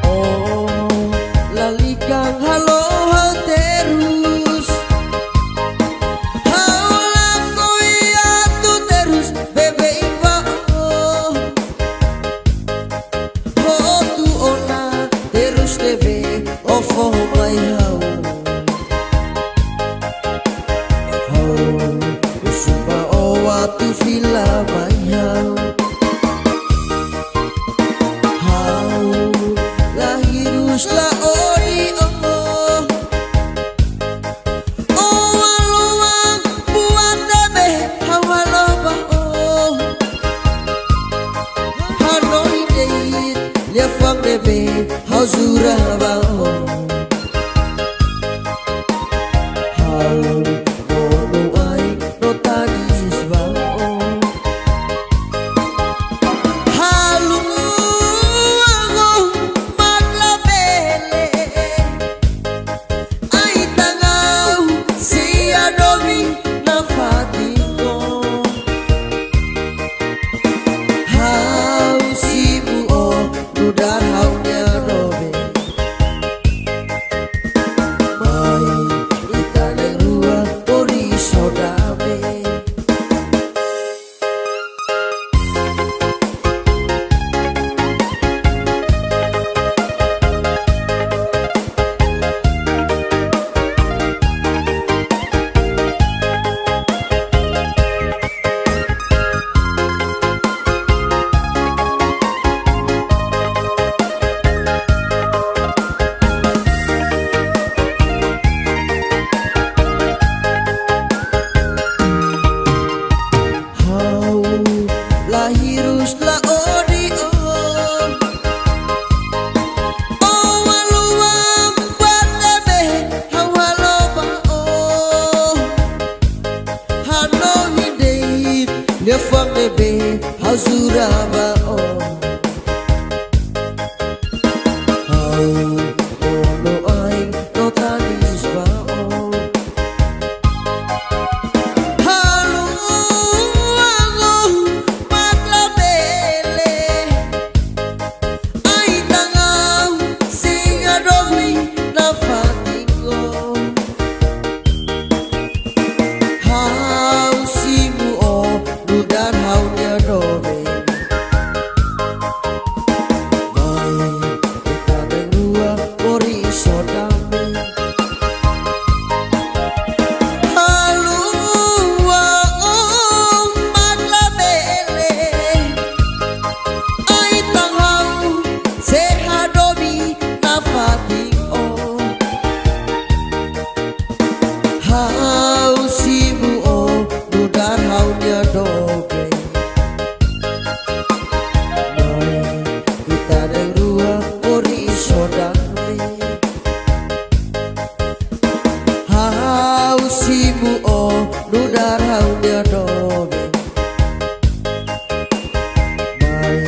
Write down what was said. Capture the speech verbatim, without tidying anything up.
Oh, lalika halo ha'u terus. Ha'u lakohi atu terus, beibeik ba ó. Hotu ona terus ne'ebé ó fó mai ha'u. Ha'u husu ba ó atu fila mai ha'u. Ha'u la hirus la odi ó. Ó haluha buat ne'ebé ha'u halo ba ó. Hanoin de'it liafuan ne'ebé ha'u jura ba ó. Ha'u monu-ain no tanis ba ó. Haluha ó mak labele. Ai-tan ha'u sei hadomi nafatin ó. Ha'u simu ó nu'udar ha'u-nia doben. Mai ita na'in-rua moris ho dame. Ha'u la hirus la odi ó. Ó haluha buat ne'ebé ha'u halo ba ó. Hanoin de'it liafuan ne'ebé ha'u jura ba ó. Ha'u monu-ain no tanis ba ó. Haluha ó mak labele. Ai-tan ha'u sei hadomi nafatin ó. Ha'u simu ó nu'udar ha'u-nia doben. Mai ita na'in-rua moris ho dame. Haluha ó mak labele. Ai-tan ha'u sei hadomi nafatin ó. Ha'u simu ó nu'udar ha'u-nia doben. Mai ita na'in-rua moris ho dame. Ha'u simu ó nu'udar ha'u-nia doben. Mai